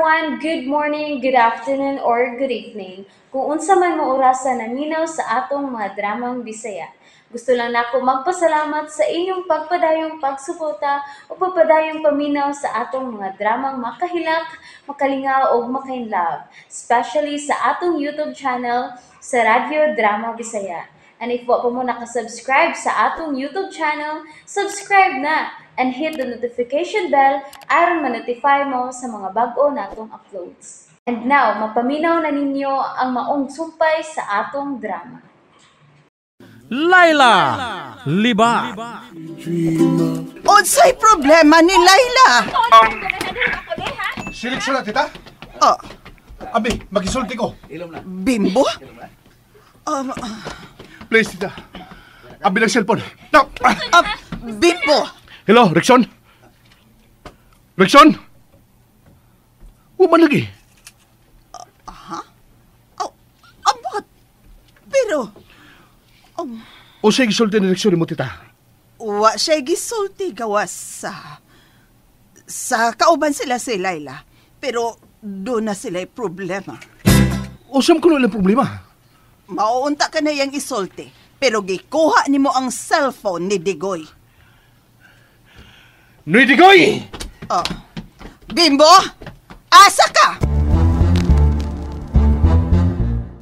Everyone! Good morning, good afternoon, or good evening. Kung unsa man mo orasa naminaw sa atong mga dramang Bisaya. Gusto lang nako magpasalamat sa inyong pagpadayong pagsuporta o pagpadayong paminaw sa atong mga dramang makahilak, makalingaw o makainlove, especially sa atong YouTube channel sa Radyo Drama Bisaya. And if wa pa mo nakasubscribe sa atong YouTube channel, subscribe na and hit the notification bell aron ma-notify mo sa mga bag-o natong uploads. And now, mapaminaw na ninyo ang maong sumpay sa atong drama. Laila Liba. Unsay problema ni Laila? Seleksyon na, tita. Oh, Abi, magisulti ko. Bimbo? Please, tita. Abi ng cellphone. No. Bimbo! Hello, Rickson? Rickson? Uman lagi. Oh, abot! Pero, Unsay gisulti ni Rickson nimo, tita? Wa siya gisulti gawas sa kauban sila si Laila. Pero doon na sila'y problema. Usam ko ilang problema. Mauunta ka na yang isulti. Pero gikuha nimo ang cellphone ni Digoy. Nuy Digoy! Oh. Bimbo! Asa ka?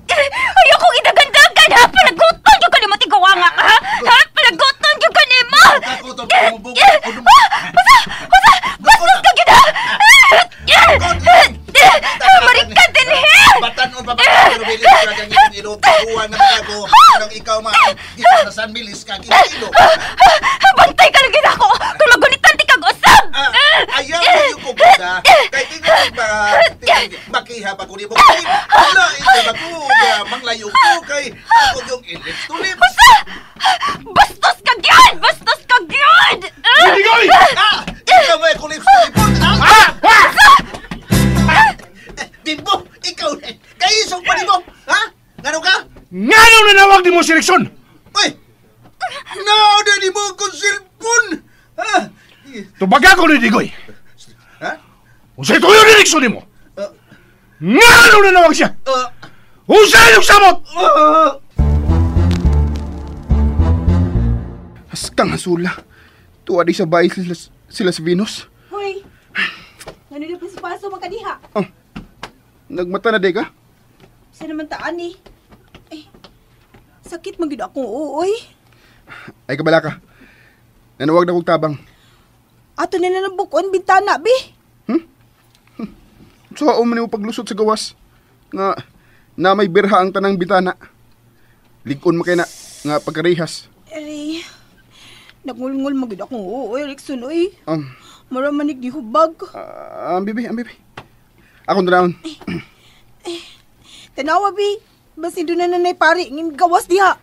Ayokong idagandagan, ha! Panaguton yung kanimo, tigawa nga ka, ha? Ha? Panaguton yung kanimo! Ha? Basta! Basta! Bastos ka gid, ha! Marika din, he! Batanon pa ba pero bilis ka kang imong ilog kuha na ako nang ikaw ma isa sa San Milis ka kilo. Bantay ka lang gid ako kung magunitan ti kag usab! Ayaw mo yung kukuda kay tingnan ba makiha pa ko nimo kay wala ito ba ko manglayo ko kay ako yung lips to lips. Basta! Bastos ka gyud! Bastos ka gyud! Digoy! Ah, ikaw may ko lips to lips. Ah! Bimbo, ikaw na. Kaisog pa nimo, ha? Ngano ka? Ngano nanawag nimo si Rickson? Uy! No, na nimo akong cellphone! Ha? Tubaga ko ni Digoy. Ha? Unsay tuyo ni Rickson nimo? Ngano nanawag siya? Unsay yung samot? Askang hasula. Tuwa di sa bahay sila sa Venus. Hoy! Ngano na paso-paso man kadiha? Oh, nagmata na di ka? Sa naman taan eh. Ay, sakit man gid akong uuoy. Ay kabala ka. Nanawag na kong tabang. Ato na lang bukon bintana, bi. So, man nimo paglusot sa gawas. Nga, na may birha ang tanang bintana. Lig-on man kay na, nga pagkarihas. Aray, nagngulngul man gid akong uuoy, Rickson, oy. Mura manig di hubag. Ang bibi. Akong tanawon. Tanawa, bi. Basin doon na nanay pare, ngin gawas diha.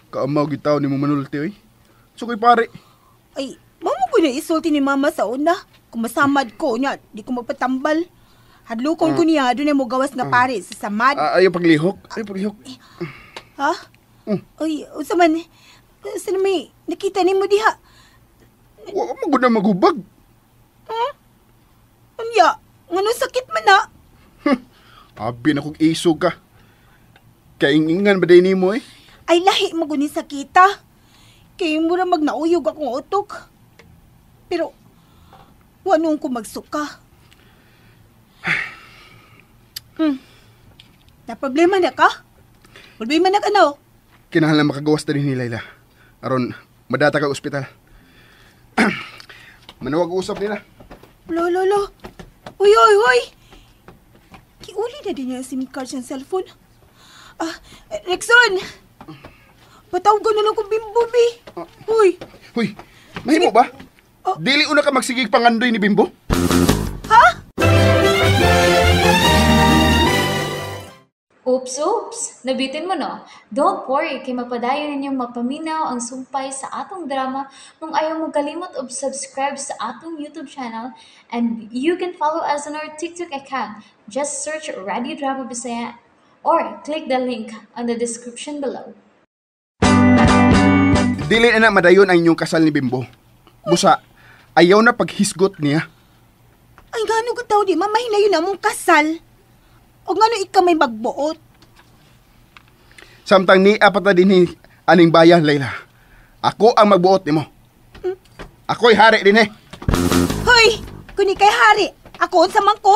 Kaamaw gitaw ni mo manulti, oy. So ko'y pare. Ay, mamo ko na isulti ni mama sa una. Kung masamad ko niya, di ko magpatambal. Hadlokon ko niya, doon na mo gawas nga pare sa samad. Ayaw paglihok. Ayaw paglihok. Ha? Ay, unsa man? Unsa na may nakita nimo diha? Wa mo gud na maghubag. Unya, ngano sakit man na? Abi na kog isog ka. Kaingingan ba day nimo eh? Ay lahi mo guni sakita. Kay mura magnauyog akong utok. Pero wa noon ko magsuka. Na problema na ka? Problema na ka no? Kinahanglan makagawas ta din ni Laila. Aron madata ka ospital. Manawag usap nila. Lo, lo, lo. Uy, uy, uy. Kiuli na din niya ang SIM card siyang cellphone. Ah, Rickson! Patawag na lang kong Bimbo, bi. Uy. Uy, mahimo ba? Oh. Dili una ka magsigig pangandoy ni Bimbo? Ha? Oops, oops! Nabitin mo, no? Don't worry, kay mapadayon ninyong mapaminaw ang sumpay sa atong drama kung ayaw mo kalimot og subscribe sa atong YouTube channel, and you can follow us on our TikTok account. Just search Radio Drama Bisaya or click the link on the description below. Dili na madayon ang inyong kasal ni Bimbo. Busa, ayaw na paghisgot niya. Ay, gano ko tao di, mamahinayon na mong kasal. O ngano ikaw may magbuot? Samtang ni apat na din aning bayan, Layla. Ako ang magbuot nimo. Ako'y hari din eh. Hoy! Kung ika'y hari, ako unsa man ko?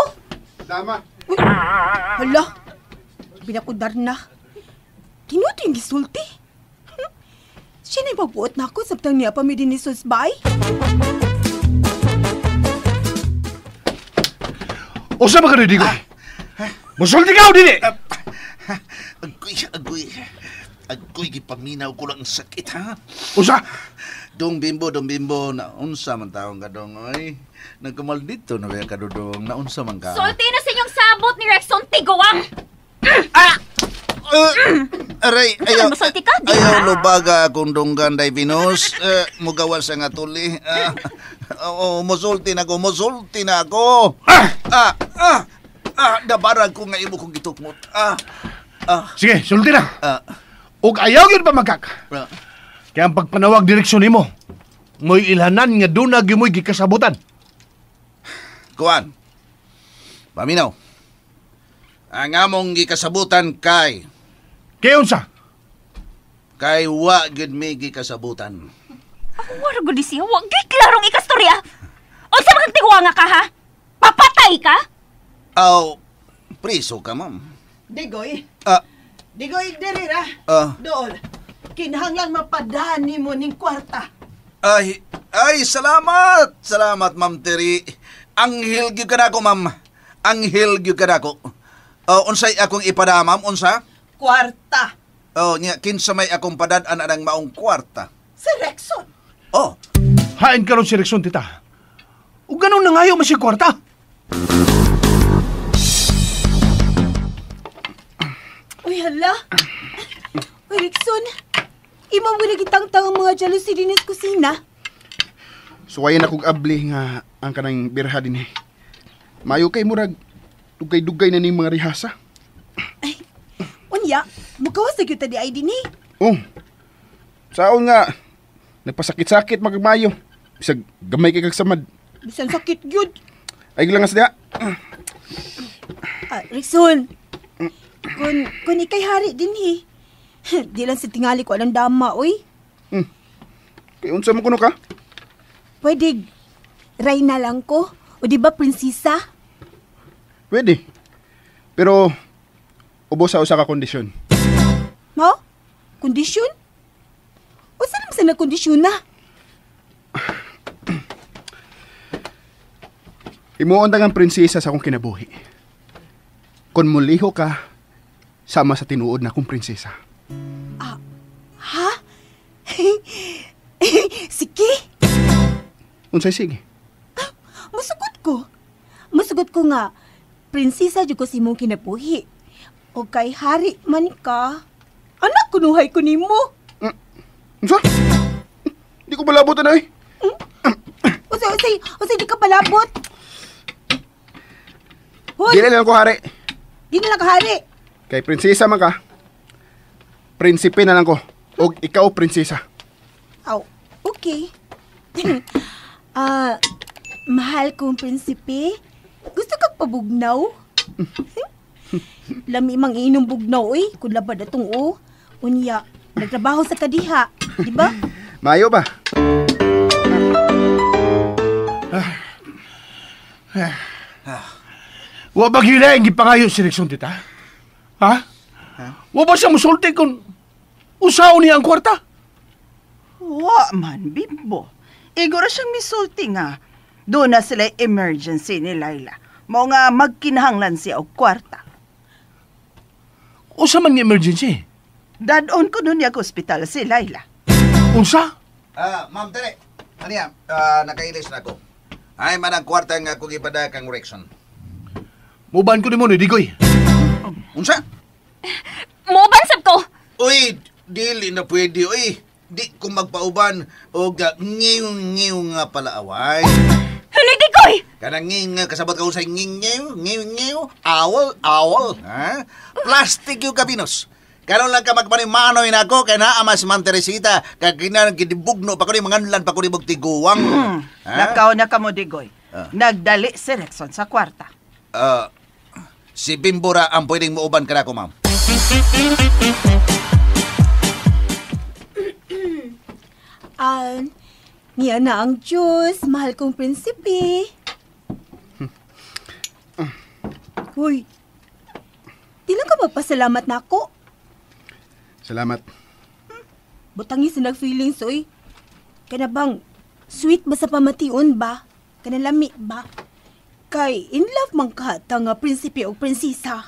Tama. Uy, hala! Binakudar na. Tinuto yung gisulti. Siya na'y magbuot na ako samtang niya pa mi din ni Susbay. Usa ba ka ni Digoy? Musulti ka o dili? Agoy, agoy. Agoy, gipaminaw ko lang ang sakit, ha? Usa? Dong bimbo, naunsa man taong ka dong, oy. Nagkamaldito na ba ka dudong, naunsa man ka. Sulti na sa inyong sabot ni Rexon Tiguang! Aray, ayaw. Masulti ka, di ba? Ayaw lubaga akong donggan, day Venus. Mugawa sa nga tuli. Oo, musulti na ako, musulti na ako. Dabarag ko nga imo kong gitukmot. Sige, sulti na. Og ayaw yun pa magkak. Kaya ang pagpanawag direksyon nimo, mo'y ilhanan nga doon na gimoy gikasabutan. Kuan, paminaw. Ang among gikasabutan kay... Kay unsa? Kay wa gid mi gikasabutan. Wala gud siya, wa gyud klarong ikastorya. Unsa man kang tiguanga ka ha? Papatay ka? Aw, priso ka, ma'am. Digoy. Digoy, diri ra. Dool. Kinahanglan mapadaan nimo ning kwarta. Ay, salamat. Salamat, Ma'am Terry. Anghel gyud ka nako, ma'am. Anghel gyud ka nako. Unsay akong ipada, ma'am? Unsa? Kwarta. Oh, nya kinsa may akong padad-an anang maong kwarta? Si Rexon. Oh. Hain karon si Rexon, tita. Ug ganun nangayo man si kwarta. Uy, hala. Uy, Rexon. Imo mo nagitangtang ang mga jealousy din sa kusina. Suwayan akong abli nga ang kanang birha din eh. Mayo kay murag dugay-dugay na ning mga rihasa. Ay, unya, mukawas na gyud ta di ay din eh. Oh. Saon nga nagpasakit-sakit magmayo. Bisag gamay kay kag samad. Bisan sakit gyud. Ay gilangas diha. Rexon. Kun ikay hari din eh. Di lang sa tingali ko alang dama, oy. Kay unsa man kuno ka? Pwede, reyna lang ko. O di ba, prinsesa? Pwede. Pero, ubos sa usa ka kondisyon. Mo? Kondisyon? O saan naman sa nagkondisyon na? Imuon ang prinsesa sa akong kinabuhi. Kung muliho ka, sama sa tinuod na akong prinsesa. Ha? Sige. Unsay sige? Musugot ko. Musugot ko nga, prinsesa jud ko sa imong kinabuhi. O kay hari man ka, anak kunuhay ko nimo. Unsa? Di ko palabot anay. Unsay di ka palabot? Hoy! Di na lang ko hari. Di na lang ka hari. Kay prinsesa man ka, prinsipe na lang ko. Og ikaw prinsesa. Oh, okay. Mahal kong prinsipe, gusto kang pabugnaw? Lami mang inom bugnaw, eh. Kung labad atong o. Unya, nagtrabaho sa kadiha, di ba? Mayo ba? Wa ba gila ang gipangayo si Rexon, tita? Ha? Wa ba siya musulti kung usaon niya ang kwarta? Wa man, Bimbo. Igora siyang misulti nga. Doon na sila emergency ni Layla. Mao nga magkinahanglan siya og kwarta. Usa man nga emergency? Dadon ko nun niya ospital si Layla. Unsa? Ma'am Tere, ano yan? Nakailis na ako. Ay man ang kwarta nga akong ipada kang Rexon. Muban ko ni mo ni Digoy. Unsa? Muban sab ko. Uy, dili na pwede. Uy, di ko magpauban og ngiw-ngiw nga palaaway. Ano, Digoy? Kanang nging, kasabot ka usay nging-ngiw, ngiw-ngiw, awol, awol. Ha? Plastic yung kabinos. Karon lang ka magpanimanoy na ako kay naa mas Ma'am Teresita kag kinahanglan gidibugno pa ko ni manganlan pa ko ni tiguang. Lakaw na kamo, Digoy. Nagdali si Rexon sa kwarta. Si Bimbora ang pwedeng muuban kanako, ma'am. Ah, niya na ang Diyos, mahal kong prinsipe. Hoy, di lang ka magpasalamat na ako. Salamat. Butangi sa nag-feelings, oy. Kana bang sweet ba sa pamation ba? Kana lami ba? Kay in love man ka ta nga prinsipe o prinsesa.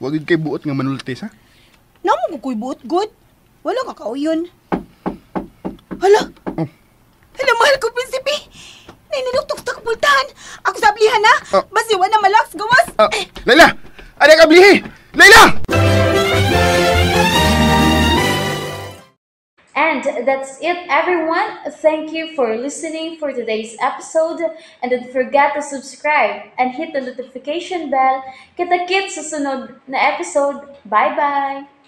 Wag gid kay buot nga manultis, ha? Namo ko ko'y buot good. Wala ka kauyon. Hala! Oh. Hala, mahal ko, prinsipe! Nainiluktok ta kapultahan. Ako sa ablihan, ha? Oh. Basi, wala malaks, gawas! Ah, Layla! Ada ka blihi! Layla! And that's it, everyone. Thank you for listening for today's episode. And don't forget to subscribe and hit the notification bell. Kita-kits sa sunod na episode. Bye-bye!